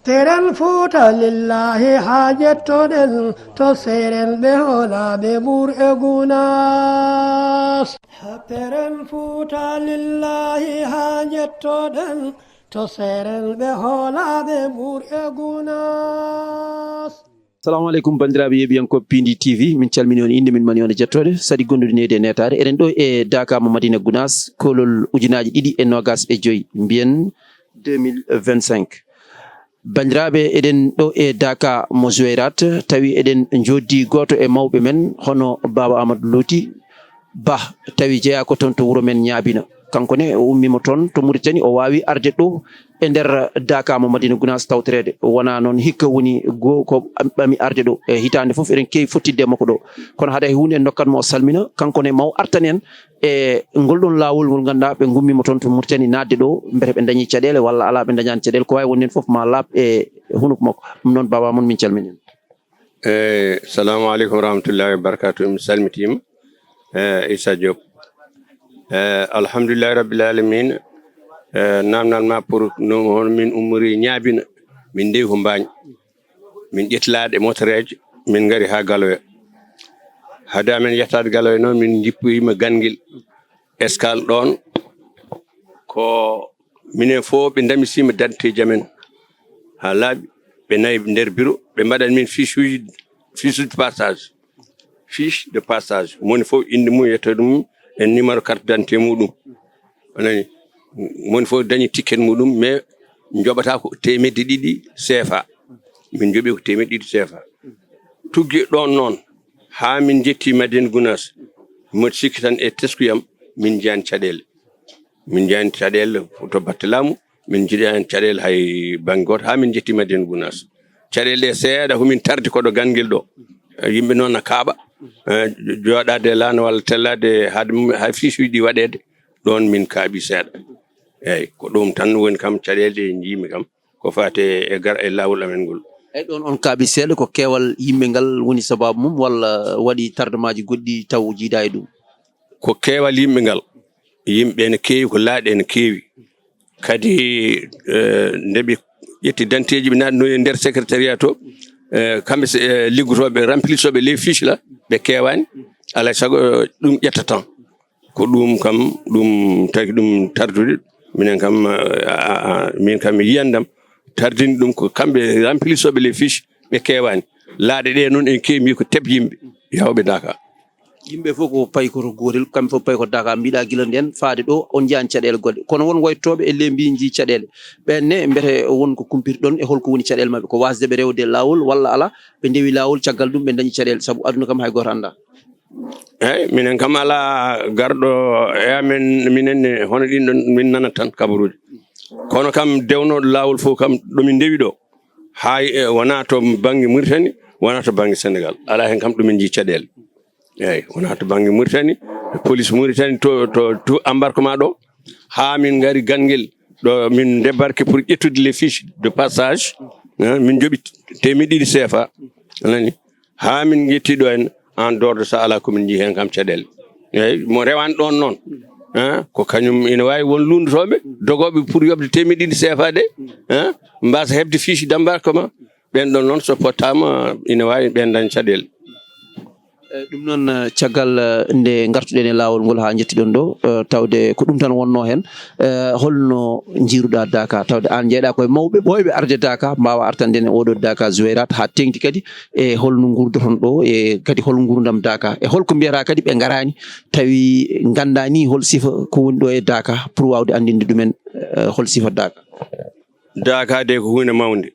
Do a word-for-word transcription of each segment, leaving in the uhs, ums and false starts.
Seren Fuuta lillahi haa jettoɗen to seren ɓe hoolaaɓe Mbuur e Gunaas. Seren Fuuta lillahi haa jettoɗen to seren ɓe hoolaaɓe Mbuur e Gunaas. Assalamu aleykum, banndiraaɓe yeeɓiyankooɓe Piindi T V, min calmini on, innde min mani on e jettooɗe, sadi gondude nehdi e neetaade. Eɗen ɗo e Daaka mo Madina Gunaas, koolol ujunaaji ɗiɗi e noogaas e joy, mbiyen deux mille vingt-cinq. Banndiraaɓe, eɗen ɗo e Daaka mo Zuweyrat, tawi eɗen njooddi gooto e mawɓe men, hono Baaba Amadou Loti Bah, tawi jeyaa ko toon to wuro men Ñaabina. Kanko ne, o ummiima toon to Muritani, o waawi arde ɗo e nder Daaka mo Madina Gunaas tawtoreede. Wonaa noon hikka woni go-, ko am-, ɓami arde ɗo. E hitaande fof eɗen keewi fottidde e makko ɗo. Kono hade hay huunde en ndokkat mo o salmina, kanko ne ma o artan en e ngol ɗon laawol ngol ngannduɗaa ɓe ngummiima toon to Muritani naatde ɗo, mbete ɓe ndañii caɗeele walla alaa ɓe ndañaani caɗeele, ko waawi wonde heen fof ma laaɓ e hunuko makko. Ɗum noon, baaba mon, min calminii ma. Eey, salamu aleykum wa rahmatullahi wa barakatuh. Mi salmitiima, eh, Issa Diop. Eh, alhamdulillahi rabbil alamin. Eh, naamnal ma pour no, hono min ummori Ñaabina, min ndewi ko Mbaañ. Min ƴetti laaɗe motoreeje, min ngari haa Galoya. Hade amen yettaade Galoya noon, min njippoyiima Ganngel Escale ɗoon. Ko minen fof ɓe ndamisiima dentité ji amen haa laaɓi. Ɓe nayi nder bureau, ɓe mbaɗani min fiche uji, fiche de passage. Fiche de passage. Moni fof innde mum, yettoode mum, e numéro carte d'identité muɗum. A nani? Moni fof dañi ticket muɗum, mais njoɓata ko teemedde ɗiɗi C F A. Min njoɓi ko teemedde ɗiɗi C F A. Tuggi ɗoon noon, haa min njetti Madina Gunaas. Mboɗo sikki tan e teskuyam, min njiyaani caɗeele. Min njiyaani caɗeele to batte laamu, min njiyaani caɗeele hay bannge gooto, haa min njetti Madina Gunaas. Caɗeele ɗe seeɗa ko min tardi ko ɗo Ganngel ɗo. Yimɓe noon na kaaɓa, eh, jooɗaade e laana walla tellaade haade mum, haa fiche uji ɗi waɗeede, ɗoon min kaaɓi seeɗa. Eey, ko ɗum tan woni kam caɗeele ɗe njiimi kam, ko faati e gar-, e laawol amen ngol. Eey, ɗoon on kaaɓi seeɗa, ko keewal yimɓe ngal woni sabaabu mum, walla waɗi tardemaaji goɗɗi taw jiidaa e ɗum? Ko keewal yimɓe ngal. Yimɓe ene keewi, ko laaɗe ene keewi. Kadi, eh, nde ɓe ƴetti denteeji, ɓe naatno e nder secrétariat to, eh, kamɓe se-, eh, liggotooɓe, remplissooɓe les fiches la, ɓe keewaani. Alaa e sago, eh, ɗum ƴetta temps. Ko ɗum kam, ɗum tagi ɗum tardude. Minen kam, a, a, a, min kam mi yiyandam tardini ɗum ko kamɓe remplissooɓe les fiches, ɓe keewaani. Laaɗe ɗe noon en keewi ko teb yimɓe yawɓe Daaka. Yimɓe fof ko paykoro gootel, kamɓe fof paykoro Daaka, mbiɗa gila nden faade ɗo, on njiyaani caɗeele goɗɗe. Kono won waytooɓe e lee mbiyi njii caɗeele. Ɓeen ne, mbete won ko kumpitiɗon e holko woni caɗeele maɓɓe? Ko waasde ɓe rewde laawol walla alaa? Ɓe ndewi laawol, caggal ɗum ɓe ndañi caɗeele, sabu aduna kam hay gooto anndaa. Eey, minen kam alaa garɗo e amen, minen ne, hono ɗin ɗon, min nanat tan kabaruuji. Kono kam, dewnooɗo laawol fof kam, ɗo min ndewi ɗo, hay, e, wonaa to bannge Muritani, wonaa to bannge Senegaal. Alaa heen kam ɗo min njii caɗeele. Eey, wonaa to bannge Muritani, police Muritani, to, to, to embarquement ɗo, haa min ngari Ganngel, ɗo min débarqué pour ƴettude les fiches de passage, hein, min njoɓi teemedde ɗiɗi C F A, a nani? Haa min njetti ɗo en, en dehors de ça, alaa ko min njii heen kam caɗeele. Eey, mo rewaani ɗoon noon, hein, ko kañum ina waawi won luunndotooɓe, dogooɓe pour yoɓde teemedde ɗiɗi C F A ɗe, hein, mbaasa heɓde fiche d'embarquement. Ɓeen ɗoon noon, so pottaama, ina waawi ɓeen dañ caɗeele. Eh, ɗum noon, eh, caggal, eh, nde ngartuɗen e laawol ngol haa njettuɗen ɗo, eh, tawde ko ɗum tan wonnoo heen, eh, holno njiiruɗaa Daaka? Tawde aan njeyɗaa koye mawɓe ɓooyɓe arde Daaka, mbaawa artande en oɗo Daaka Zuweyrat haa teeŋti kadi, e holno nguurdoton ɗo, e kadi hol nguurndam Daaka, e holko mbiyataa kadi ɓe ngaraani, tawi nganndaa ni hol sifa ko woni ɗo e Daaka, pour waawde anndinde ɗumen, eh, hol sifa Daaka? Daaka de ko huunde mawnde.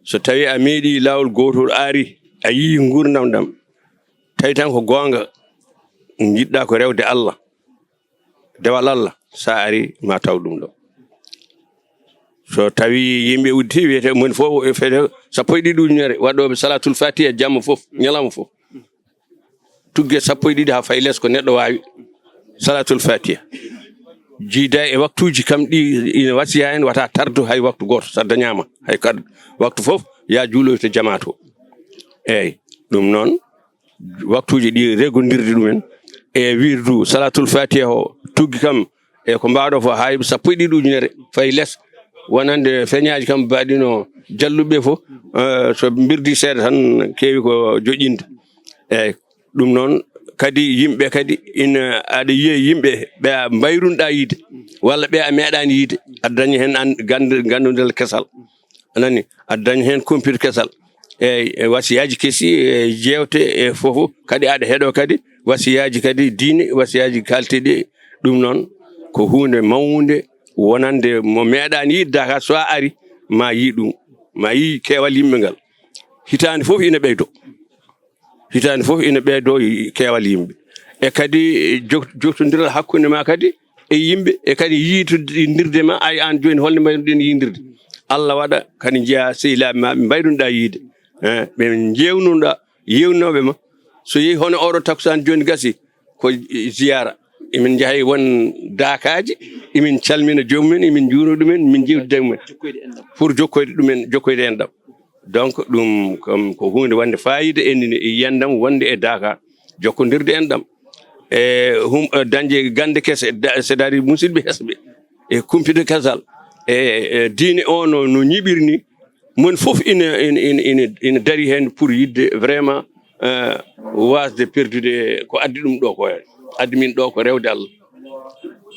So tawii a meeɗii laawol gootol, a arii, a yii nguurndam ɗam, tawi tan ko goonga, njiɗɗaa ko rewde Allah, dewal Allah, so a arii, ma taw ɗum ɗo. So tawii yimɓe udditi, wiyetee moni fof, e feete sappo e ɗiɗi ujunere waɗooɓe Salaatul Faatiha jamma fof, ñalawma fof. Tugge sappo e ɗiɗi haa fayi les ko neɗɗo waawi. Salaatul Faatiha. Jiida e waktuuji kam ɗi ina wasiya en, wata tardu hay waktu gooto, so a dañaama hay kadi waktu fof, ya juuloy to jamaa to. Eey, ɗum noon, waktuuji ɗi regondirde ɗumen e wirdu Salaatul Faatiha o, tuggi kam e ko mbaɗo fof, hay sappo e ɗiɗi ujunere fayi les, wonande feñaaji kam mbaɗino Jalluɓe fof, eh, so mbirdi seeɗa tan keewi ko joƴƴinde. Eyyi, ɗum noon kadi yimɓe kadi ina, aɗa yiya yimɓe ɓe a mbayrunoɗa yiide, walla ɓe a meeɗani yiide, aɗa daña heen an-, gand-, ganndodal kesal. A nani? Aɗa daña heen computer kesal. Eyyi, e wasiyaaji kesi, e jeewte, e fof fof. Kadi aɗa heɗo kadi wasiyaaji kadi diine, wasiyaaji kalteɗi. Ɗum noon ko huunde mawnde wonande mo meeɗani yiide Daaka, so a ari ma yii ɗum, ma yii keewal yimɓe ngal. Hitaande fof ina ɓeydo. Hitaande fof ina ɓeydo keewal yimɓe. E kadi jo-, jokkondiral hakkunde ma kadi e yimɓe, e kadi yiitondirde ma, ay aan jooni holno mbayruɗen yiidirde. Allah waɗa kadi njiya sehilaaɓe ma ɓe mbayrunoɗa yiide. Eh, ɓe njeewnunoɗa, yeewnooɓe ma. So yehi hono oɗo takkusaan jooni gasi, ko ziyaara. Emin njaha e won daakaaji, emin calmina joomum en, emin njuura ɗum en, min njeewtida e mum en. Pour jokkoyde ɗum en, jokkoyde enɗam. Donc, ɗum kam ko huunde wonde faayiida, en ene e yiyannde am wonde e Daaka, jokkondirde enɗam. E hum-, e dañde gannde kese, da-, c'est-à-dire musidɓe hesɓe, e kumpital kesal, e, e diine o no, no ñiiɓiri ni, mon fof ina, ina, ina, ina, ina dari heen pour yiɗde vraiment, eh, waasde perdude ko addi ɗum ɗo ko, addi min ɗo ko rewde Allah.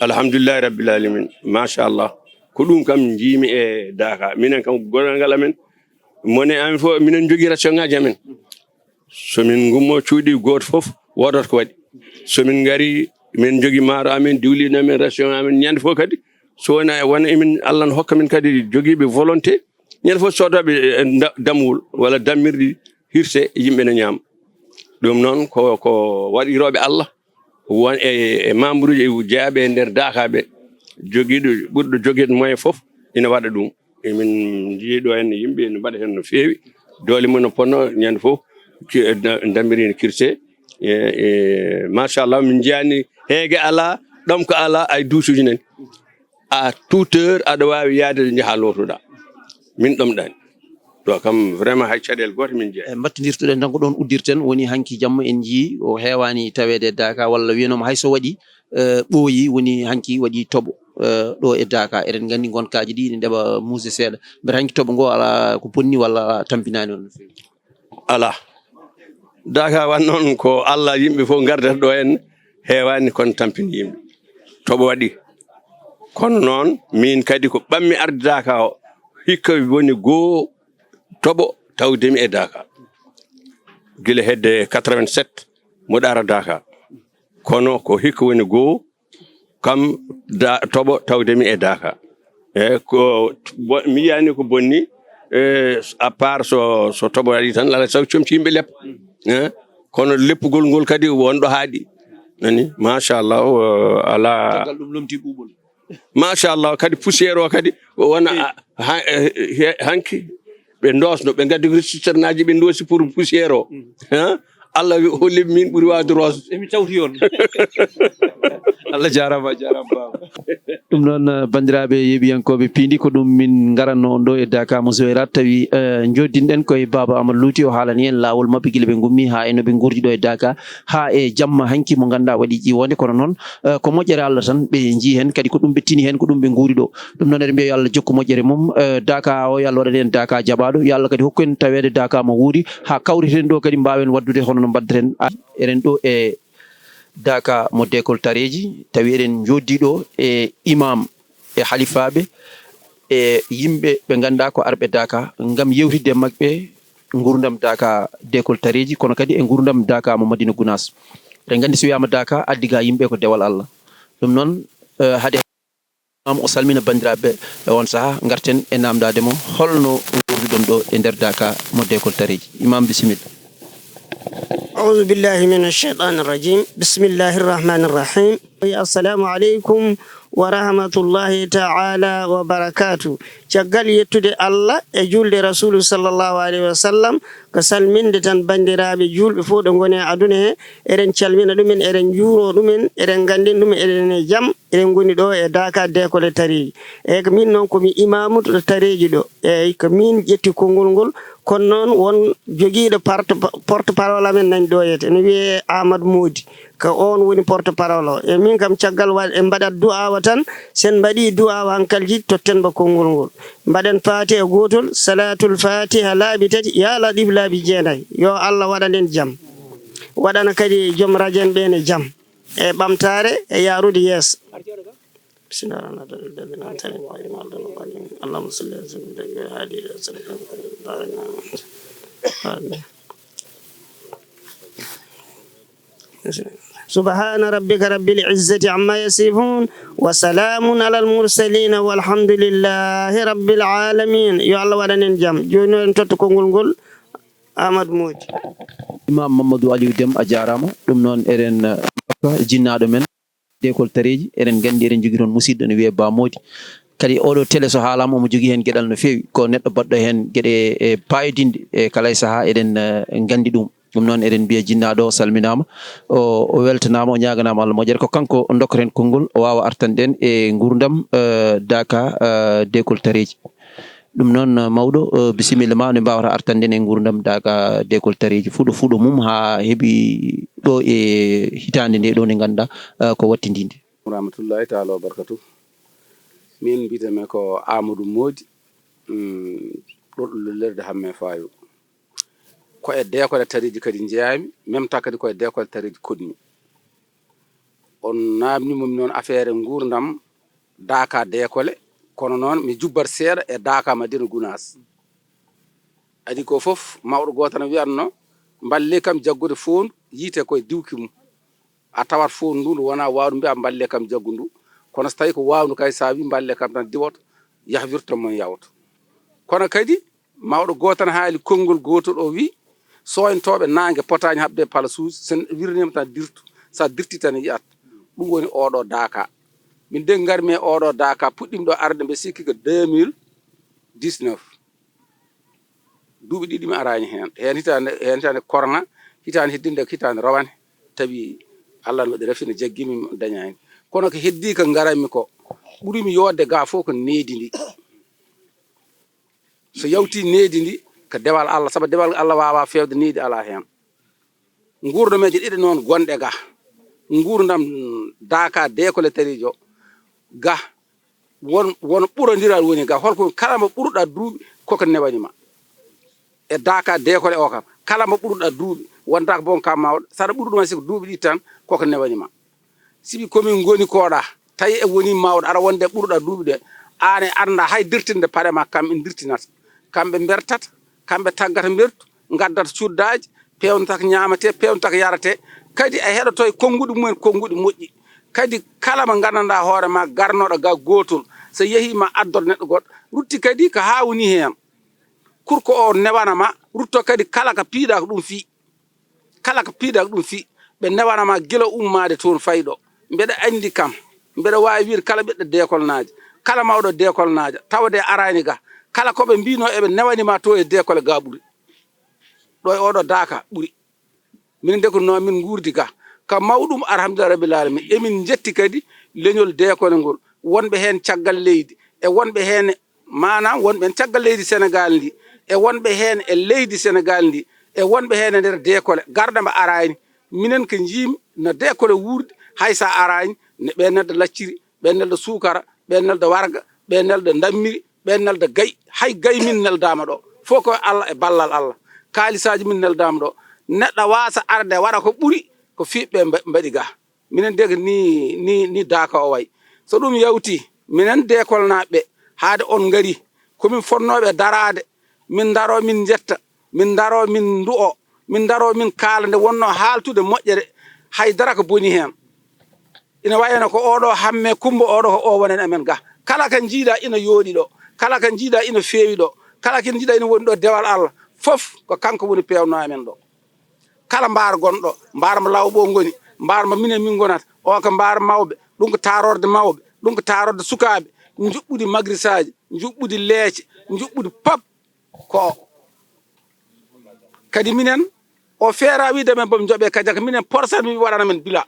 Alhamdulillahi Rabbil Alamin, machallah. Ko ɗum kam njiimi e Daaka. Minen kam goɗal ngal amen, mone amen fof, minen njogii ration ngaji amen. So min ngummo cuuɗi, gooto fof woodata ko waɗi. So min ngari, min njogii maaro amen, diwlin amen, ration amen, ñande fof kadi, so wona, wona emin, Allah no hokka min kadi jogiiɓe volonté, ñande fof soodooɓe, eh, nda-, dammuwol walla dammirɗi hirse, yimɓe ne ñaama. Ɗum noon ko, ko waɗirooɓe Allah, won e, e membre uji jeyaaɓe e nder Daaka ɓe, jogiiɗo, ɓurɗo jogeede moyen fof ina waɗa ɗum. Emin njii ɗo heen yimɓe ene mbaɗa heen no feewi. Doole mum no ponno ñande fof, ki-, da-, ndamiri ene kirse. E, e, machallah, min njiyaani heege alaa, ɗomka alaa, ay duusuuji nani. À toute heure, aɗa waawi yahde njaha lootoɗaa. Min ɗomɗaani. Ɗo kam vraiment hay caɗeele goote min njiyaani. E, mbattindirtuɗen tan ko ɗoon uddirten, woni hanki jamma en njii o heewaani taweede e Daaka, walla wiyanooma hay so waɗi, eh, ɓooyi, woni hanki waɗi toɓo, eh, ɗo e Daaka. Eɗen nganndi ngonkaaji ɗi ene ndeɓa muusde seeɗa. Mbete hanki toɓo ngo alaa ko bonni walla tampinaani on no feewi? Alaa. Daaka wan noon ko Allah, yimɓe fof ngardata ɗo en, heewaani kono tampini yimɓe. Toɓo waɗi. Kono noon, miin kadi ko ɓammi arde Daaka o, hikka woni goo toɓo tawdemi e Daaka. Gila hedde quatre-vingt-sept, mboɗo ara Daaka. Kono ko hikka woni goo, kam da-, toɓo tawdemi e Daaka. E ko bo-, mi yiyaani ko bonni, e, à part so, so toɓo waɗi tan, alaa sago comci yimɓe leppa. E, kono leppugol ngol kadi wonɗo haaɗi. Nani? Machallah, o, alaa. Caggal ɗum lomti ɓuuɓol. Machallah, kadi poussière o kadi, o wona, a, ha, e, he, hanki, ɓe ndosno, ɓe ngaddi ko citernaaji, ɓe ndosi pour poussière o. Mm. Ha? Allah wi-, holli min ɓuri waawde rosde. Emi tawti on. Allah jaaraama, a jaaraama, baaba. Ɗum noon, eh, banndiraaɓe yeeɓiyankooɓe Piindi, ko ɗum min ngaranno on ɗo e Daaka mo Zuwayraat, tawi, eh, njooddinɗen ko e Baaba Amadou Luuti, o haalani en laawol maɓɓe gila ɓe ngummi haa e no ɓe nguurdi ɗo e Daaka, haa e jamma hanki mo ngannduɗaa waɗi ƴiwoonde. Kono noon, eh, ko moƴƴere Allah tan ɓe njii heen, kadi ko ɗum ɓe tini heen, ko ɗum ɓe nguuri ɗo. Ɗum noon eɗen mbiya yo Allah jokku moƴƴere mum, eh, Daaka o, yo Allah waɗan en Daaka jaɓaaɗo, yo Allah kadi hokku en taweede Daaka mo wuuri, haa kawriten ɗo kadi mbaawen waɗdude hono no mbaɗdeten. Eɗen ɗo e Daaka mo Deekol Tareeji, tawi eɗen njooɗdi ɗo e imaam, e halifaaɓe, e yimɓe ɓe ngannduɗaa ko arɓe Daaka ngam yewtidde e maɓɓe nguurndam Daaka Deekol Tareeji, kono kadi e nguurndam Daaka mo Madina Gunaas. Eɗen nganndi so wiyaama Daaka, addi ga yimɓe ko dewal Allah. Ɗum noon, eh, hade imaam o salmina banndiraaɓe e on sahaa, ngarten e naamndaade mo holno nguurduɗon ɗo e nder Daaka mo Deekol Tareeji. Imaam, bisimilla. أعوذ بالله من الشيطان الرجيم. بسم الله الرحمن الرحيم. السلام عليكم ورحمة الله تعالى وبركاته. Caggal yettude Allah e juulde Rasuulu sallallahu alayhi wa sallam, ko salminde tan banndiraaɓe juulɓe fof ɗo ngoni e aduna he, eɗen calmina ɗumen, eɗen njuuro ɗumen, eɗen nganndina ɗumen, eɗen e jam, eɗen ngoni ɗo e Daaka Deekol e Tareeji. Eyyi, ko min noon ko mi imaamu to Tareeji ɗo. Eyyi, ko min ƴetti konngol ngol, Kono noon won jogiiɗo porte-, porte-parole amen nani ɗo yete, ene wiyee Amadou Mody, ko oon woni porte-parole o. E min kam caggal wa-, en mbaɗat du'aawa tan, so en mbaɗii du'aawa hankalji totten mbo konngol ngol. Mbaɗen Faatiha gootol, Salaatul Faatiha laabi tati, Yaa Laɗiif laabi jeenayi. Yo Allah waɗan en jam. Waɗana kadi joom rajo en ɓeen e jam, e ɓamtaare, e yaarude yeeso. بسم الله الرحمن الرحيم. الذين آتيناهم الحكمة وعلموا. اللهم صل وسلم على الهادي إلى صراطك المستقيم. آمين. سبحان ربك رب العزة عما يصفون وسلام على المرسلين والحمد لله رب العالمين. Yo Allah waɗan en jam. Jooni noon en totta konngol ngol Amadou Mody. Imam Mamadou Aliou Deme, a jaaraama. Ɗum noon eɗen, eh, jinnaaɗo men. Deekol tareeji, eɗen nganndi eɗen njogii toon musiɗɗo ne wiyee Ba Mody. Kadi oɗo télé so haalaama omo jogii heen geɗal no feewi. Ko neɗɗo baɗɗo heen geɗe, e, paayodinɗe e kala e sahaa eɗen, eh, nganndi ɗum. Ɗum noon eɗen mbiya jinnaaɗo o salminaama, o, o weltanaama, o ñaaganaama Allah moƴƴere. Ko kanko ndokkaten konngol, o waawa artande en e nguurndam, eh, Daaka, eh, Deekol tareeji. Ɗum noon, mawɗo, eh, bisimilla ma, no mbaawata artande en e nguurndam Daaka Deekol tareeji, fuɗo fuɗo mum haa heɓi ɗo e hitaande nde ɗo nde ngannduɗaa, eh, ko wattindinde. Rahmatullahi taala wa barakatuh. Min mbiyetee mi ko Amadou Mody, mm, ɗo, ɗo lerde Hamme Fayo. Ko e deekole tareeji kadi njeyaami, même temps kadi ko e deekole tareeji koɗmi. On naamnii mo mi noon affaire nguurndam Daaka Deekole, kono noon mi jubbat seeɗa e Daaka Madina Gunaas. Adi ko fof, mawɗo gooto na wiyatno, mballe kam jaggude foondu, yiite koye diwki mum. A tawat foondu ndu, ndu wonaa waawdu mbiya mballe kam jaggu ndu. Kono so tawi ko waawdu kay, so a wi mballe kam tan diwoto, yah wirto mon yawto. Kono kadi, mawɗo gooto na haali konngol gootol, o wi, sooyntooɓe naange potaani haɓde palasuuji, so wirniima tan dirtu. So a dirti tan yiyat. Ɗum woni oɗo Daaka. Min de ngarmi e oɗo Daaka, puɗɗiimi ɗo arde, mbe sikki ko deux mille dix-neuf. Duuɓi ɗiɗi mi araani heen. Heen hitaande, heen hitaande korona, hitaande heddinde ko hitaande rowane. Tawi Allah no waɗi rafi no jaggimi, mi dañaani. Kono ko heddii ko ngaranmi ko, ɓurimi yodde ga fof ko needi ndi. So yawti needi ndi, ko dewal Allah, sabu dewal Allah waawaa feewde, needi alaa heen. Nguurndam meeje ɗiɗi noon gonɗe ga. Nguurndam Daaka Deekole tareejo ga. Won, won ɓurondiral woni ga. Holko kala mo ɓuruɗaa duuɓi, koko newani ma. E Daaka Deekole o kam, kala mo ɓuruɗaa duuɓi, wonta ko bon kam mawɗo. Saɗa ɓuri ɗum hay si ko duuɓi ɗiɗi tan, koko newani ma. Sibi komin ngoni koɗa, tawi e woni mawɗo, aɗa wonde ɓuruɗaa duuɓi ɗe, aan e annda hay dirtinde paɗe ma, kamɓe dirtinata. Kamɓe mbertata, kamɓe taggata mbertu, ngaddata cuddaaji, peewnata ko ñaamatee, peewnata ko yaratee. Kadi a heɗoto e konnguɗi mumen, konnguɗi moƴƴi. Kadi kala mo nganndanɗaa hoore ma garnoɗo ga gootol, so yehi ma addor neɗɗo goɗɗo. Rutti kadi ko haa woni heen. Kurko o newana ma, rutto kadi kala ko piiɗaa ko ɗum fii. Kala ko piiɗaa ko ɗum fii. Ɓe newana ma gila ummaade toon fayi ɗo. Mbeɗa anndi kam. Mbeɗa waawi wiide kala ɓiɗɗo deekolnaajo, kala mawɗo deekolnaajo, tawde araani ga. Kala ko ɓe mbiyno eɓe newani ma to e deekole ga ɓuri. Ɗo e oɗo Daaka ɓuri. Min de ko no min nguurdi ga. Ka mawɗum, alhamdulillah rabbil alamin. Emin njetti kadi leñol deekole ngol. Wonɓe heen caggal leydi, e wonɓe heen, maanaam, wonɓe heen caggal leydi Senegaal ndi, e wonɓe heen e leydi Senegaal ndi, e wonɓe heen e nder deekole, garɗo mbo araani. Minen ko njiimi no deekole wuurdi, hay so a araani, ne ɓe nelda lacciri, ɓe nelda suukara, ɓe nelda warga, ɓe nelda ndammiri, ɓe nelda gayi. Hay gayi min neldaama ɗo. Fof ko Allah e ballal Allah. Kaalisaaji min neldaama ɗo. Neɗɗo waasa arde waɗa ko ɓuri ko fii ɓe mba-, mbaɗi ga. Minen de ko ni, ni, ni Daaka o wayi. So ɗum yawti, minen deekolnaaɓe, haade on ngari, ko min fotnooɓe daraade, min ndaroo, min njetta, min ndaroo, min ndu'oo, min ndaroo, min kaala nde wonnoo haaltude moƴƴere, hay dara ko boni heen. Ina wayno ko oɗo Hamme Kummba, oɗo ko o wonani amen ga. Kala ko njiiɗaa ina yooɗi ɗo, kala ko njiiɗaa ina feewi ɗo, kala ko njiiɗaa ina woni ɗo dewal Allah, fof ko kanko woni peewnoo amen ɗo. Kala mbaar gonɗo, mbaar mo lawɓo ngoni, mbaar mo minen min ngonata, o ko mbaar mawɓe, ɗum ko taarorde mawɓe, ɗum ko taarorde sukaaɓe, njuɓɓudi magrisaaji, njuɓɓudi leece, njuɓɓudi pop ko o. Kadi minen, o feera wiide men boom njoɓe kadi, ko minen porsan mi waɗana men bila.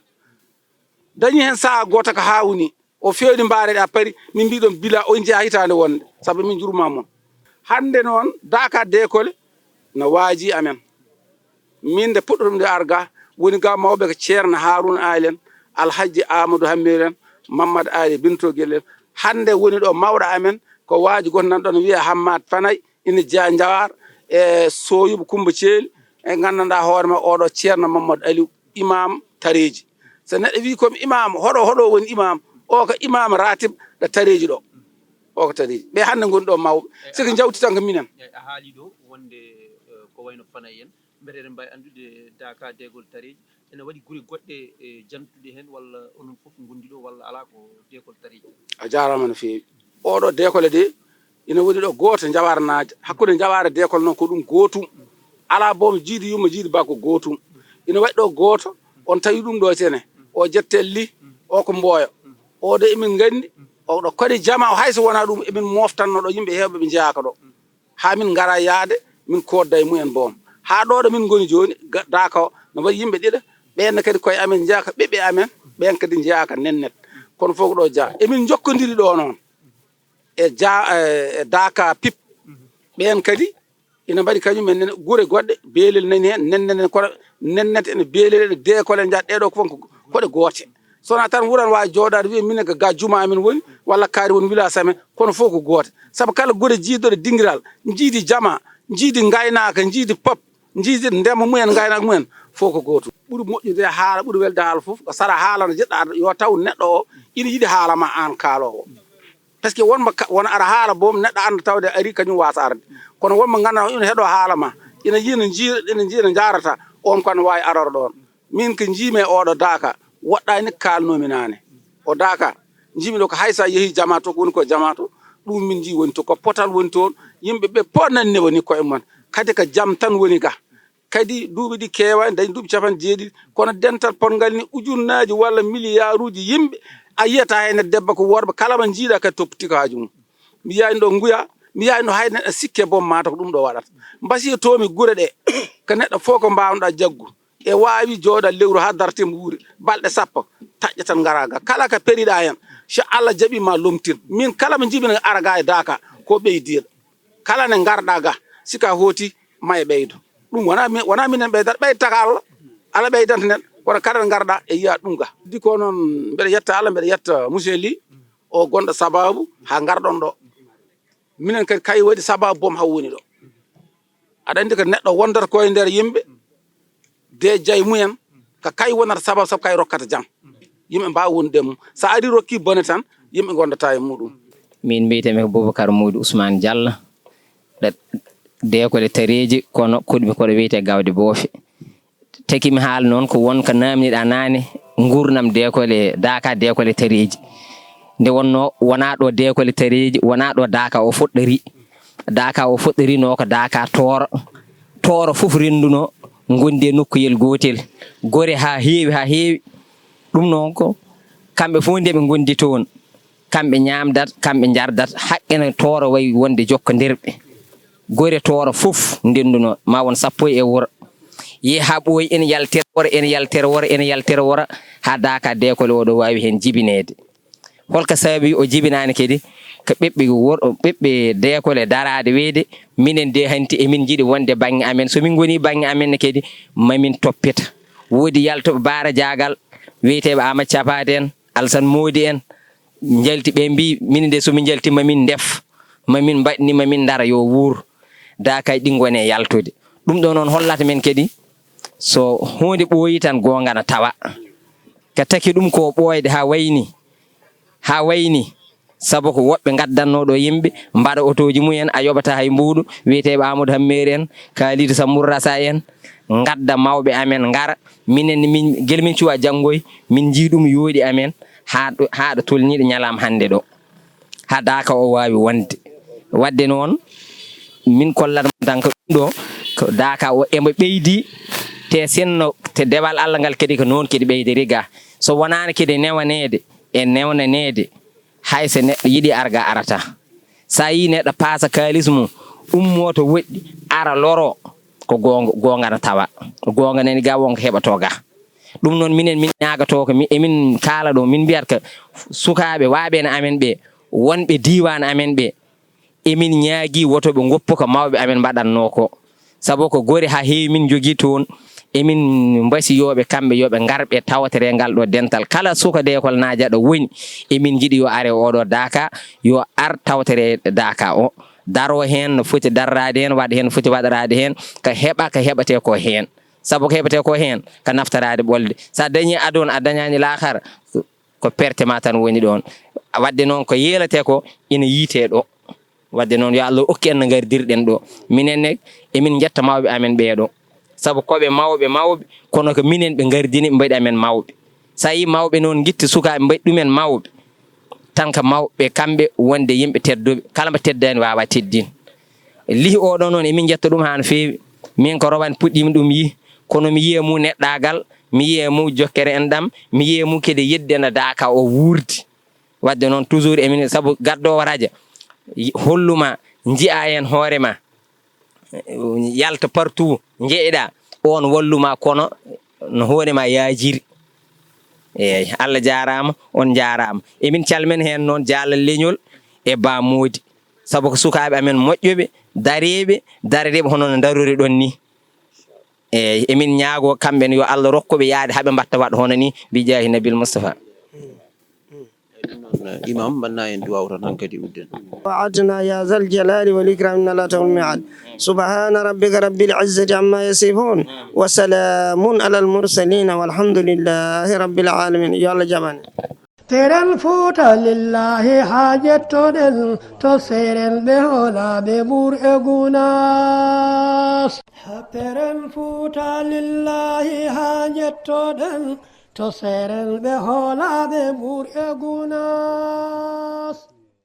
Dañi heen sahaa gooto ko haa woni. O feewni mbaare ɗe a pari, min mbiɗon bila, o jeyaa hitaande wonde, sabu min njurma mon. Hannde noon, Daaka deekole, No waaji amen. Min nde puɗɗoɗum nde arga, woni ga mawɓe ko Ceerno Haaruna Aali en, Alhajji Amadou Hammeeri en, Mammad Aali Binto Gelle en. Hannde woni ɗo mawɗo amen, ko waaji goto nan ɗon wiya Hammat Fanay, ina jeya Njawar, e Soyubu Kumba Ceeli, e nganndanɗaa hoore ma oɗo Ceerno Mamadou Aliou, imam tareji. So neɗɗo wi komi imam, hoɗo, hoɗo woni imam, o ko imam ratib ɗo tareji ɗo. O ko tareji. Ɓe hannde ngoni ɗo mawɓe. Siko jawti tan ko minen. Eyi, a haali ɗo wonde, eh, ko wayno Fanay en, mbete eɗen mbaawi anndude Daaka deegol tareji, ene waɗi gure goɗɗe, eh, jantuɗe heen, walla onon fof ngondi ɗo, walla alaa, ko deekol tareji? A jaaraama no feewi. Oɗo deekole de, ina woni ɗo gooto Njawaar naajo. Hakkunde Njawaar e deekol noon ko ɗum gootum. Alaa boom jiidi yumma jiidi ba ko gootum. Ina waɗi ɗo gooto, on tawi ɗum ɗo tene. O jettel li, o ko mbooyo. O de emin nganndi, o ɗo kadi jama o hay so wonaa ɗum, emin moftanno ɗo yimɓe heewɓe ɓe njeyaaka ɗo. Haa min ngara yaade, min koodda e mumen boom. Haa ɗo ɗo min ngoni jooni, ga-, Daaka o, no waɗi yimɓe ɗiɗo, ɓeen kadi koye amen njeyaaka, ɓiɓɓe amen, ɓeen kadi njeyaaka nennet. Kono fof ko ɗo jeyaa. Emin njokkondiri ɗo noon e ja-, e, e Daaka Pip. Ɓeen kadi ina mbaɗi kañum en nene gure goɗɗe, beelel nani heen, nenne nen kono nennete ene beelel ene deekole njaat, ɗee ɗo ko fof ko koɗe goote. So wonaa tan wuran waawi jooɗaade wiya minen ko ga juma amen woni, walla kaari woni wilaas amen, kono fof ko goote. Sabu kala gure jiidoɗe dingiral, jiidi jama, jiidi ngaynaaka, jiidi pop, jiidi ndema mumen, ngaynaaka mumen, fof ko gootum. Ɓuri moƴƴude haala, ɓuri welde haala fof, ko sara haala no jiɗɗa arde, yo taw neɗɗo o ina yiɗi haala ma aan kaaloowo. Parce que wonmo ka-, won ara haala boom, neɗɗo annda tawde ari kañum waasa arde. Kono wonmo nganndanɗaa ina heɗoo haala ma, ina yiya no njiir-, ina njiya no njaarata, on ko no waawi arora ɗoon. Min ko njiimi e oɗo Daaka, woɗɗaani ko kaalnoomi naane. O Daaka, njiimi ɗo ko hay so a yehii jama to, ko woni ko jama to, ɗum min njii woni to, ko potal woni toon, yimɓe ɓe fof nani ne woni koye mum. Kadi ko jam tan woni ga. Kadi duuɓi ɗi keewaani, dañi duuɓi capanɗe jeeɗiɗi, kono dental potngal ni ujunnaaji walla miliyaaruuji yimɓe, a yiyata heen e debbo ko worɓe, kala mo njiiɗa kadi toppiti ko haaju mum. Mi yiyaani ɗo nguya, mi yiyaani ɗo hay neɗɗo sikke boom mata ko ɗum ɗo waɗata. Mbasiyotoomi gure ɗe, ko neɗɗo fof ko mbaawnoɗaa jaggu. E waawi jooɗa lewru haa dartee mbuuri, balɗe sappo, taƴƴa tan ngara ga. Kala ko periɗaa heen, so Allah jaɓii ma lomtin. Min kala mo njiimi ne ara ga e Daaka, ko ɓeydiiɗo. Kala ne ngarɗaa ga, si ka hooti, ma e ɓeydo. Ɗum wonaa mi-, wonaa minen ɓeydata, ɓeydata ko Allah. Allah ɓeydanta nen, kono kala ne ngarɗaa e yiya ɗum ga. Di ko noon, mbeɗa yetta Allah, mbeɗa yetta monsieur Ly, o gonɗo sababu haa ngarɗon ɗo. Minen kadi kay waɗi sababu boom haa woni ɗo. Aɗa anndi ko neɗɗo wondata ko e nder yimɓe, de jay mumen, ko kay wonata sababu, sabu kay rokkata jam. Yimɓe mbaawa wonde e mum. So a ari rokki bone tan, yimɓe ngondata e muɗum. Min mbiyetee-mi ko Boubacar Mody Ousmane Diallo, ɗa-, deekole tareeji, kono koɗmi koɗo wiyetee Gawde Boofe. Teki mi haala noon ko won ko naamniɗaa naane, nguurndam deekole, Daaka deekole tareeji. Nde wonnoo wonaa ɗo deekole tareeji, wonaa ɗo Daaka o fuɗɗori. Daaka o fuɗɗorinoo ko Daaka Tooro. Tooro fof renndunoo, ngondi e nokkuyel gootel. Gore haa heewi, haa heewi. Ɗum noon ko kamɓe fof nde ɓe ngondi toon. Kamɓe ñaamdat, kamɓe njardat, haqqene Tooro wayi wonde jokkondirɓe. Gore Tooro fof ndenndunoo, ma won sappo e wuro. Yehi haa ɓooyi, ene yaltira wora, ene yaltira wora, ene yaltira wora, haa Daaka deekole oɗo waawi heen jibineede. Holko sababi o jibinaani kadi? Ko ɓiɓɓe wor-, ɓiɓɓe deekole daraade wiyde, minen de hanti emin njiɗi wonde bannge amen. So min ngonii bannge amen ne kadi, mamin toppita. Woodi yaltooɓe Baara Jaagal, wiyeteeɓe Aamadu Capaate en, Alsan Moodi en, njalti, ɓe mbii, minen de so min njalti mamin ndef, mamin mbaɗni, mamin ndara yo wuur. Daaka ɗi ngoni e yaltude. Ɗum ɗo noon hollata men kadi, so huunde ɓooyi tan goonga na tawa. Ka taki ɗum ko ɓooyde haa wayni, haa wayni, sabu ko woɓɓe ngaddannoo ɗo yimɓe, mbaɗa otooji mumen, a yoɓata hay mbuuɗu, wiyeteeɓe Amadou Hammeeri en, Kalidou Sambourou Rasa en, ngadda mawɓe amen, ngara, minen, min, gila min cuwa janngoy, min njii ɗum yooɗi amen, haa ɗo, haa ɗo tolniiɗo ñalaama hannde ɗo. Haa Daaka o waawi wonde. Waɗde noon, min kollat mo tan ko ɗum ɗo, ko Daaka o emo ɓeydi, te sinno, te dewal Allah ngal kadi ko noon kadi ɓeydiri ga. So wonaano kadi newaneede e newnaneede, hay so neɗɗo yiɗi arga arata. So a yii neɗɗo paasa kaalis mum, ummoo to woɗɗi, ara loro, ko goonga, goonga na tawa. Ko goonga nani ga, won ko heɓatoo ga. Ɗum noon, minen min ñaagatoo ko mi, emin kaala ɗo, min mbiyata ko sukaaɓe waaɓe no amen ɓe, wonɓe diiwaan amen ɓe, emin ñaagii woto ɓe ngoppu ko mawɓe amen mbaɗatnoo ko. Sabu ko gori haa heewi min njogii toon. Emin mbasi yo ɓe kamɓe, yo ɓe ngar ɓe tawtore ngal ɗo dental. Kala suka deekol naajaɗo woni, emin njiɗi yo are oɗo daaka, yo ar tawtore daaka o. Daro heen no foti darraade heen, waɗa heen no foti waɗaraade heen, ka heɓa, ka heɓatee ko heen. Sabu ko heɓatee ko heen, ka naftaraade ɓolde. So a dañii aduna, a dañaani laakara, ko perte ma tan woni ɗoon. Wadde noon, ko yeelatee ko ina yiitee ɗo. Wadde noon, yo Allah okki en no ngardirɗen ɗo. Minen ne, emin njetta mawɓe amen ɓee ɗo. Sabu ko ɓe mawɓe, mawɓe, kono ko minen ɓe ngardini, ɓe mbaɗi amen mawɓe. So a yii mawɓe noon ngitti sukaaɓe, mbaɗi ɗumen mawɓe, tan ko mawɓe kamɓe wonde yimɓe tedduɓe. Kala mo teddaani waawaa teddin. Lihi oɗo noon, emin njetta ɗum haa no feewi. Min ko Rowane puɗɗiimi ɗum yii, kono mi yiyii e mum neɗɗaagal, mi yiyii e mum jokkere enɗam, mi yiyii e mum kadi yedde no daaka o wuurdi. Wadde noon, toujours emin, sabu gaddoowo rajo, holluma, njiya heen hoore ma, yalta partout, njeeɗa, oon walluma, kono no hoore ma yaajiri. Eeyi, Allah jaaraama, on njaaraama. Emin calmina heen noon Jaalal Leñol e Ba Moodi. Sabu ko sukaaɓe amen moƴƴuɓe, dareeɓe, dareeɓe hono no ndarori ɗon ni. Eeyi, emin ñaagoo kamɓe ne yo Allah rokku ɓe yahde haa ɓe mbaɗta waɗ hono ni, bi jaahi Nabil Mustafa. Imam, mbaɗna en duwaaw tan hankadi udden. وعدتنا يا ذا الجلال والإكرام إنك لا تخلف الميعاد. سبحان ربك رب العزة عما يصفون وسلام على المرسلين والحمد لله رب العالمين. Yo Allah jaɓan en. Teren Fuuta lillaahi haa jettoɗen to seerenɓe hoolaaɓe Buur e Gunaas. Teren Fuuta lillaahi haa jettoɗen to seerenɓe hoolaaɓe Buur e Gunaas.